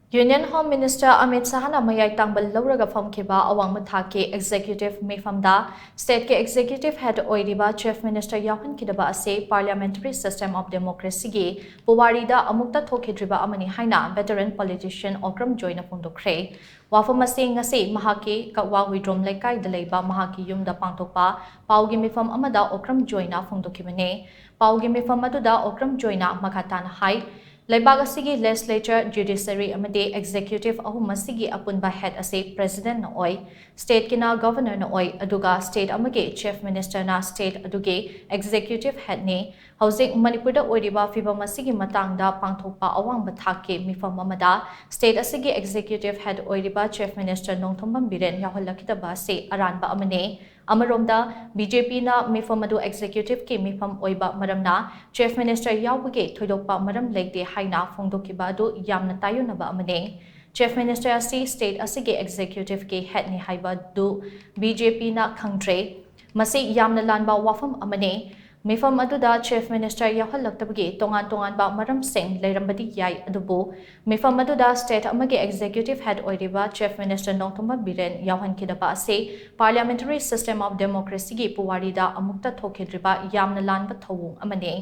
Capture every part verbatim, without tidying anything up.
Union Home Minister Amit Shahꯅ ꯃꯌꯥꯏ ꯇꯥꯡꯕ ꯂꯧꯔꯒ ꯐꯝꯈꯤꯕ ꯑꯋꯥꯡꯕ ꯊꯥꯛꯀꯤ executive ꯃꯤꯐꯝꯗ stateꯀꯤ executive head ꯑꯣꯏꯔꯤꯕ Chief Minister ꯌꯥꯎꯍꯟꯈꯤꯗꯕ ꯑꯁꯤ parliamentary system of democracyꯒꯤ ꯄꯨꯋꯥꯔꯤꯗ ꯑꯃꯨꯛꯇ ꯊꯣꯛꯈꯤꯗ꯭ꯔꯤꯕ ꯑꯃꯅꯤ ꯍꯥꯏꯅ veteran politician ꯑꯣꯀ꯭ꯔꯝ ꯖꯣꯏꯅ ꯐꯣꯡꯗꯣꯛꯈ꯭ꯔꯦ꯫ ꯋꯥꯐꯝ ꯑꯁꯤ ꯉꯁꯤ ꯃꯍꯥꯛꯀꯤ ꯀꯛꯋꯥ ꯍꯨꯏꯗ꯭ꯔꯣꯝ ꯂꯩꯀꯥꯏꯗ ꯂꯩꯕ ꯃꯍꯥꯛꯀꯤ ꯌꯨꯝꯗ ꯄꯥꯡꯊꯣꯛꯄ ꯄꯥꯎꯒꯤ ꯃꯤꯐꯝ ꯑꯃꯗ ꯑꯣꯀ꯭ꯔꯝ ꯖꯣꯏꯅ ꯐꯣꯡꯗꯣꯛꯈꯤꯕꯅꯤ꯫ ꯄꯥꯎꯒꯤ ꯃꯤꯐꯝ ꯑꯗꯨꯗ ꯑꯣꯀ꯭ꯔꯝ ꯖꯣꯏꯅ ꯃꯈꯥ ꯇꯥꯅ ꯍꯥꯏ, ꯂꯩꯕꯥꯛ ꯑꯁꯤꯒꯤ legislature, judiciary ꯑꯃꯗꯤ executive ꯑꯍꯨꯝ ꯑꯁꯤꯒꯤ ꯑꯄꯨꯟꯕ head ꯑꯁꯤ presidentꯅ ꯑꯣꯏ, stateꯀꯤꯅ governorꯅ ꯑꯣꯏ, ꯑꯗꯨꯒ state ꯑꯃꯒꯤ chief ministerꯅ state ꯑꯗꯨꯒꯤ executive headꯅꯤ꯫ ꯍꯧꯖꯤꯛ ꯃꯅꯤꯄꯨꯔꯗ ꯑꯣꯏꯔꯤꯕ ꯐꯤꯚꯝ ꯑꯁꯤꯒꯤ ꯃꯇꯥꯡꯗ ꯄꯥꯡꯊꯣꯛꯄ ꯑꯋꯥꯡꯕ ꯊꯥꯛꯀꯤ ꯃꯤꯐꯝ ꯑꯃꯗ state ꯑꯁꯤꯒꯤ executive head ꯑꯣꯏꯔꯤꯕ Chief Minister ꯅꯣꯡꯊꯣꯝꯕꯝ ꯕꯤꯔꯦꯟ ꯌꯥꯎꯍꯜꯂꯛꯈꯤꯗꯕ ꯑꯁꯤ ꯑꯔꯥꯟꯕ ꯑꯃꯅꯤ꯫ ꯑꯃꯔꯣꯝꯗ, BJPꯅ ꯃꯤꯐꯝ ꯑꯗꯨ executiveꯀꯤ ꯃꯤꯐꯝ ꯑꯣꯏꯕ ꯃꯔꯝꯅ Chief Minister ꯌꯥꯎꯕꯒꯤ ꯊꯣꯏꯗꯣꯛꯄ ꯃꯔꯝ ꯂꯩꯇꯦ ꯍꯥꯏꯅ ꯐꯣꯡꯗꯣꯛꯈꯤꯕ ꯑꯗꯨ ꯌꯥꯝꯅ ꯇꯥꯏꯑꯣꯟꯅꯕ ꯑꯃꯅꯤ꯫ Chief Minister ꯑꯁꯤ state ꯑꯁꯤꯒꯤ executiveꯀꯤ headꯅꯤ ꯍꯥꯏꯕꯗꯨ BJPꯅ ꯈꯪꯗ꯭ꯔꯦ꯫ ꯃꯁꯤ ꯌꯥꯝꯅ ꯂꯥꯟꯕ ꯋꯥꯐꯝ ꯑꯃꯅꯤ꯫ ꯃꯤꯐꯝ ꯑꯗꯨꯗ Chief Minister ꯌꯥꯎꯍꯜꯂꯛꯇꯕꯒꯤ ꯇꯣꯉꯥꯟ ꯇꯣꯉꯥꯟꯕ ꯃꯔꯝꯁꯤꯡ ꯂꯩꯔꯝꯕꯗꯤ ꯌꯥꯏ, ꯑꯗꯨꯕꯨ ꯃꯤꯐꯝ ꯑꯗꯨꯗ state ꯑꯃꯒꯤ executive head ꯑꯣꯏꯔꯤꯕ Chief Minister ꯅꯣꯡꯊꯣꯝꯕꯝ ꯕꯤꯔꯦꯟ ꯌꯥꯎꯍꯟꯈꯤꯗꯕ ꯑꯁꯤ parliamentary system of democracyꯒꯤ ꯄꯨꯋꯥꯔꯤꯗ ꯑꯃꯨꯛꯇ ꯊꯣꯛꯈꯤꯗ꯭ꯔꯤꯕ ꯌꯥꯝꯅ ꯂꯥꯟꯕ ꯊꯧꯑꯣꯡ ꯑꯃꯅꯤ꯫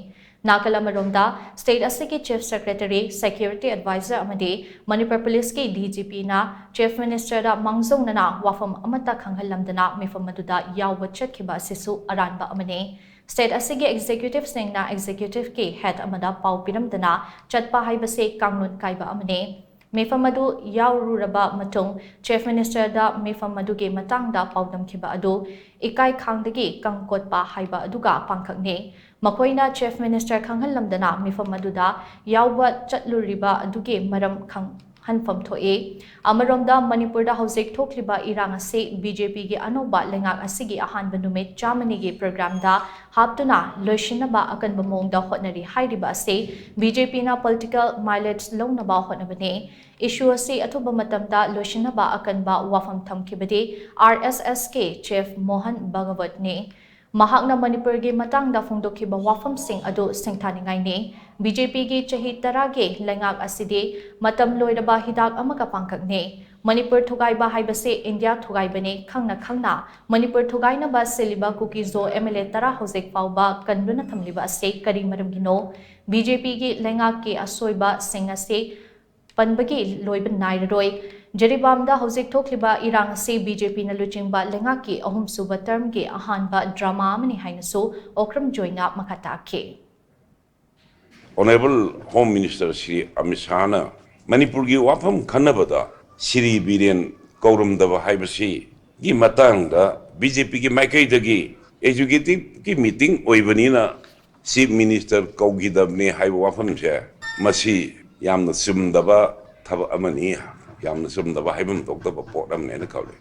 ꯅꯥꯀꯜ ꯑꯃꯔꯣꯝꯗ, state ꯑꯁꯤꯒꯤ Chief Secretary, Security Advisor ꯑꯃꯗꯤ ꯃꯅꯤꯄꯨꯔ ꯄꯨꯂꯤꯁꯀꯤ DGPꯅ Chief Ministerꯗ ꯃꯥꯡꯖꯧꯅꯅ ꯋꯥꯐꯝ ꯑꯃꯠꯇ ꯈꯪꯍꯜꯂꯝꯗꯅ ꯃꯤꯐꯝ ꯑꯗꯨꯗ ꯌꯥꯎꯕ ꯆꯠꯈꯤꯕ ꯑꯁꯤꯁꯨ ꯑꯔꯥꯟꯕ ꯑꯃꯅꯤ꯫ State ꯑꯁꯤꯒꯤ executiveꯁꯤꯡꯅ executiveꯀꯤ head ꯑꯃꯗ ꯄꯥꯎ ꯄꯤꯔꯝꯗꯅ ꯆꯠꯄ ꯍꯥꯏꯕꯁꯤ ꯀꯥꯡꯂꯣꯟ ꯀꯥꯏꯕ ꯑꯃꯅꯤ꯫ ꯃꯤꯐꯝ ꯑꯗꯨ ꯌꯥꯎꯔꯨꯔꯕ ꯃꯇꯨꯡ Chief Ministerꯗ ꯃꯤꯐꯝ ꯑꯗꯨꯒꯤ ꯃꯇꯥꯡꯗ ꯄꯥꯎꯗꯝꯈꯤꯕ ꯑꯗꯨ ꯏꯀꯥꯏ ꯈꯥꯡꯗꯒꯤ ꯀꯪ ꯀꯣꯠꯄ ꯍꯥꯏꯕ ꯑꯗꯨꯒ ꯄꯥꯡꯈꯛꯅꯤ꯫ ꯃꯈꯣꯏꯅ Chief Minister ꯈꯪꯍꯜꯂꯝꯗꯅ ꯃꯤꯐꯝ ꯑꯗꯨꯗ ꯌꯥꯎꯕ ꯆꯠꯂꯨꯔꯤꯕ ꯑꯗꯨꯒꯤ ꯃꯔꯝ ꯈꯪꯍꯟꯐꯝ ꯊꯣꯛꯏ꯫ ꯑꯃꯔꯣꯝꯗ, ꯃꯅꯤꯄꯨꯔꯗ ꯍꯧꯖꯤꯛ ꯊꯣꯛꯂꯤꯕ ꯏꯔꯥꯡ ꯑꯁꯤ BJPꯒꯤ ꯑꯅꯧꯕ ꯂꯩꯉꯥꯛ ꯑꯁꯤꯒꯤ ꯑꯍꯥꯟꯕ ꯅꯨꯃꯤꯠ ꯆꯥꯝꯃꯅꯤꯒꯤ programꯗ ꯍꯥꯞꯇꯨꯅ ꯂꯣꯏꯁꯤꯟꯅꯕ ꯑꯀꯟꯕ ꯃꯑꯣꯡꯗ ꯍꯣꯠꯅꯔꯤ ꯍꯥꯏꯔꯤꯕ ꯑꯁꯤ BJPꯅ political mileage ꯂꯧꯅꯕ ꯍꯣꯠꯅꯕꯅꯤ꯫ Issue ꯑꯁꯤ ꯑꯊꯨꯕ ꯃꯇꯝꯗ ꯂꯣꯏꯁꯤꯟꯅꯕ ꯑꯀꯟꯕ ꯋꯥꯐꯝ ꯊꯝꯈꯤꯕꯗꯤ RSSꯀꯤ Chief ꯃꯣꯍꯟ ꯚꯒꯋꯠꯅꯤ꯫ ꯃꯍꯥꯛꯅ ꯃꯅꯤꯄꯨꯔꯒꯤ ꯃꯇꯥꯡꯗ ꯐꯣꯡꯗꯣꯛꯈꯤꯕ ꯋꯥꯐꯝꯁꯤꯡ ꯑꯗꯨ ꯁꯤꯡꯊꯥꯅꯤꯡꯉꯥꯏꯅꯤ꯫ ꯕꯤ ꯖꯦ ꯄꯤꯒꯤ ꯆꯍꯤ ꯇꯔꯥꯒꯤ ꯂꯩꯉꯥꯛ ꯑꯁꯤꯗꯤ ꯃꯇꯝ ꯂꯣꯏꯔꯕ ꯍꯤꯗꯥꯛ ꯑꯃꯒ ꯄꯥꯡꯈꯛꯅꯤ꯫ ꯃꯅꯤꯄꯨꯔ ꯊꯨꯒꯥꯏꯕ ꯍꯥꯏꯕꯁꯤ ꯏꯟꯗꯤꯌꯥ ꯊꯨꯒꯥꯏꯕꯅꯤ꯫ ꯈꯪꯅ ꯈꯪꯅ ꯃꯅꯤꯄꯨꯔ ꯊꯨꯒꯥꯏꯅꯕ ꯁꯤꯜꯂꯤꯕ ꯀꯨꯀꯤꯖꯣ ꯑꯦꯝ ꯑꯦꯜ ꯑꯦ ꯇꯔꯥ ꯍꯧꯖꯤꯛ ꯐꯥꯎꯕ ꯀꯟꯗꯨꯅ ꯊꯝꯂꯤꯕ ꯑꯁꯤ ꯀꯔꯤ ꯃꯔꯝꯒꯤꯅꯣ? ꯕꯤ ꯖꯦ ꯄꯤꯒꯤ ꯂꯩꯉꯥꯛꯀꯤ ꯑꯁꯣꯏꯕꯁꯤꯡ ꯑꯁꯤ ꯄꯟꯕꯒꯤ ꯂꯣꯏꯕ ꯅꯥꯏꯔꯔꯣꯏ꯫ ꯖꯤꯔꯤꯕꯥꯝꯗ ꯍꯧꯖꯤꯛ ꯊꯣꯛꯂꯤꯕ ꯏꯔꯥꯡ ꯑꯁꯤ ꯕꯤ ꯖꯦ ꯄꯤꯅ ꯂꯨꯆꯤꯡꯕ ꯂꯩꯉꯥꯛꯀꯤ ꯑꯍꯨꯝꯁꯨꯕ ꯇꯔꯝꯒꯤ ꯑꯍꯥꯟꯕ ꯗ꯭ꯔꯃꯥ ꯑꯃꯅꯤ ꯍꯥꯏꯅꯁꯨ ꯑꯣꯀ꯭ꯔꯝ ꯖꯣꯏꯅ ꯃꯈꯥ ꯇꯥꯈꯤ꯫ Honourable Home Minister Shri Amit ꯁꯥꯍꯅ ꯃꯅꯤꯄꯨꯔꯒꯤ ꯋꯥꯐꯝ ꯈꯟꯅꯕꯗ ꯁ꯭ꯔꯤ ꯕꯤꯔꯦꯟ ꯀꯧꯔꯝꯗꯕ ꯍꯥꯏꯕꯁꯤꯒꯤ ꯃꯇꯥꯡꯗ ꯕꯤ ꯖꯦ ꯄꯤꯒꯤ ꯃꯥꯏꯀꯩꯗꯒꯤ ꯑꯦꯛꯖꯤꯀ꯭ꯌꯨꯇꯤꯚꯀꯤ ꯃꯤꯇꯤꯡ ꯑꯣꯏꯕꯅꯤꯅ Chief Minister ꯀꯧꯈꯤꯗꯕꯅꯤ ꯍꯥꯏꯕ ꯋꯥꯐꯝꯁꯦ, ꯃꯁꯤ ꯌꯥꯝꯅ ꯆꯨꯝꯗꯕ ꯊꯕꯛ ꯑꯃꯅꯤ, ꯌꯥꯝꯅ ꯆꯨꯝꯗꯕ, ꯍꯥꯏꯐꯝ ꯊꯣꯛꯇꯕ ꯄꯣꯠ ꯑꯃꯅꯤ ꯍꯥꯏꯅ ꯈꯜꯂꯤ꯫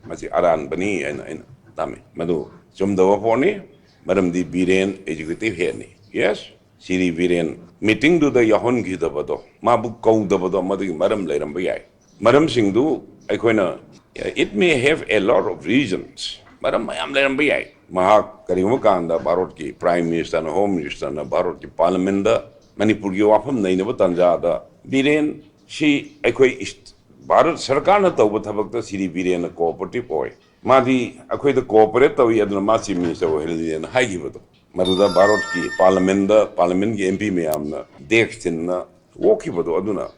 ꯃꯁꯤ ꯑꯔꯥꯟꯕꯅꯤ ꯍꯥꯏꯅ ꯑꯩꯅ ꯇꯥꯝꯃꯤ꯫ ꯃꯗꯨ ꯆꯨꯝꯗꯕ ꯄꯣꯠꯅꯤ, ꯃꯔꯝꯗꯤ ꯕꯤꯔꯦꯟ ꯑꯦꯛꯖꯤꯀ꯭ꯌꯨꯇꯤꯚ ꯍꯦꯗꯅꯤ꯫ Yes, ꯁ꯭ꯔꯤ ꯕꯤꯔꯦꯟ ꯃꯤꯇꯤꯡꯗꯨꯗ ꯌꯥꯎꯍꯟꯈꯤꯗꯕꯗꯣ, ꯃꯥꯕꯨ ꯀꯧꯗꯕꯗꯣ, ꯃꯗꯨꯒꯤ ꯃꯔꯝ ꯂꯩꯔꯝꯕ ꯌꯥꯏ꯫ ꯃꯔꯝꯁꯤꯡꯗꯨ ꯑꯩꯈꯣꯏꯅ, it may have a lot of reasons, ꯃꯔꯝ ꯃꯌꯥꯝ ꯂꯩꯔꯝꯕ ꯌꯥꯏ꯫ ꯃꯍꯥꯛ ꯀꯔꯤꯒꯨꯝꯕ ꯀꯥꯟꯗ ꯚꯥꯔꯠꯀꯤ Prime Ministerꯅ, Home Ministerꯅ ꯚꯥꯔꯠꯀꯤ Parliamentꯇ ꯃꯅꯤꯄꯨꯔꯒꯤ ꯋꯥꯐꯝ ꯅꯩꯅꯕ ꯇꯥꯟꯖꯥꯗ ꯕꯤꯔꯦꯟ ꯁꯤ ꯑꯩꯈꯣꯏ ꯏꯁ-, ꯚꯥꯔꯠ ꯁꯔꯀꯥꯔꯅ ꯇꯧꯕ ꯊꯕꯛꯇ ꯁ꯭ꯔꯤ ꯕꯤꯔꯦꯟꯅ cooperative ꯑꯣꯏ, ꯃꯥꯗꯤ ꯑꯩꯈꯣꯏꯗ cooperate ꯇꯧꯏ, ꯑꯗꯨꯅ ꯃꯥ Chief Minister ꯑꯣꯏꯍꯜꯂꯤꯅ ꯍꯥꯏꯈꯤꯕꯗꯣ, ꯃꯗꯨꯗ ꯚꯥꯔꯠꯀꯤ Parliamentꯇ, Parliamentꯀꯤ M P ꯃꯌꯥꯝꯅ desk ꯊꯤꯟꯅ ꯑꯣꯛꯈꯤꯕꯗꯣ, ꯑꯗꯨꯅ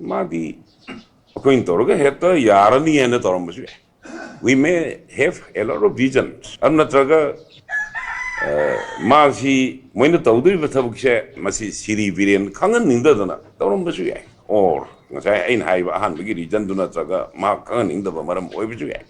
ꯃꯥꯗꯤ ꯑꯩꯈꯣꯏꯅ ꯇꯧꯔꯒ ꯍꯦꯛꯇ ꯌꯥꯔꯅꯤ ꯍꯥꯏꯅ ꯇꯧꯔꯝꯕꯁꯨ ꯌꯥꯏ꯫ We may have a lot of reasons꯫ ꯑꯗꯨ ꯅꯠꯇ꯭ꯔꯒ, ꯑ, ꯃꯥꯁꯤ ꯃꯣꯏꯅ ꯇꯧꯗꯣꯔꯤꯕ ꯊꯕꯛꯁꯦ ꯃꯁꯤ ꯁ꯭ꯔꯤ ꯕꯤꯔꯦꯟ ꯈꯪꯍꯟꯅꯤꯡꯗꯗꯅ ꯇꯧꯔꯝꯕꯁꯨ ꯌꯥꯏ꯫ Or ꯉꯁꯥꯏ ꯑꯩꯅ ꯍꯥꯏꯕ ꯑꯍꯥꯟꯕꯒꯤ reasonꯗꯨ ꯅꯠꯇ꯭ꯔꯒ ꯃꯍꯥꯛ ꯈꯪꯍꯟꯅꯤꯡꯗꯕ ꯃꯔꯝ ꯑꯣꯏꯕꯁꯨ ꯌꯥꯏ꯫